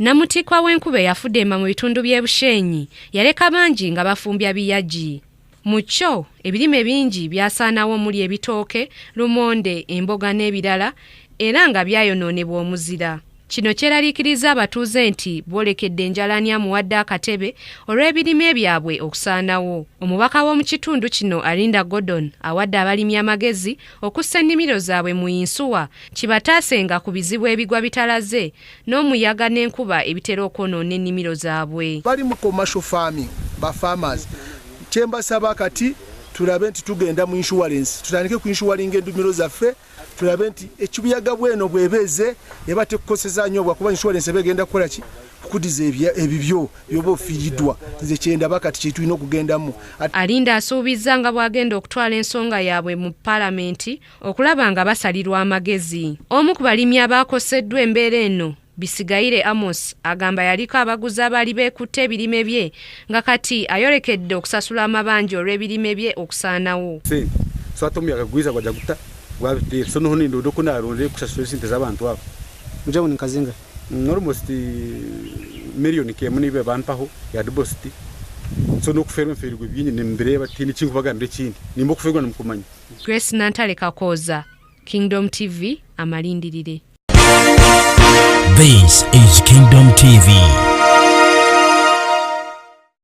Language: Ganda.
Namutikkwa w'enkuba eyafudemba mu bitundu by'e Bushenyi yaleka bangi nga bafumbya biyagi. Mu kyo, ebirime bingi byasaanawo omuli ebitooke, lumonde, emboga n'ebirala era nga byayonoonebwa omuzira. Kino kyeraliikirizza abatuuze nti boolekedde enjala ani amuwadde akatebe olw'ebirime byabwe okusaanawo. Omubaka w'omu kitundu kino Arinda Gordon awadde abalimi amagezi okussa ennimiro zaabwe mu yinsuwa kibataasenga ku bizibu ebigwa bitalaze n'omuyaga n'enkuba ebitera okwonoona ennimiro zaabwe. Bali mu commercial farming ba farmers, kyembasaba kati tulabe nti tugenda mu insurance, tutandike ku insuringa endumiro zaffe, tulabe nti ekibuyaga bweno bwebeze eba tekukoseza nnyo bwakuba insurance eba egenda kukola ki kukudiza ebibyo byoba ofiiriddwa. Nze kyendaba kati kyetulina okugendamu. Alinda asuubizza nga bw'agenda okutwala ensonga yaabwe mu palamenti okulaba nga basalirwa amagezi. Omu ku balimi abaakoseddwa embeera eno, Bisigaire Amos, agamba yaliko abaguzi abaali beekutte ebirime bye nga kati ayolekedde okusasula amabanja olw'ebirime bye okusaanawo. Sente so ate omuyaga gwiza gwajja guta gwabiteera so noho nindoda oku naronde kusasura esente z'abantu abo. Mugira ngu ni nka zingahi? Almost million nk'emwe niyo bampaho ya deposit so n'okufeerwa nfeerigwe bingi nimbireeba tihaine eki nkubagambira ekindi nimba okufeerwa nimukumanya. Grace Nantale Kakooza, Kingdom TV, Amalindirire. This is Kingdom TV.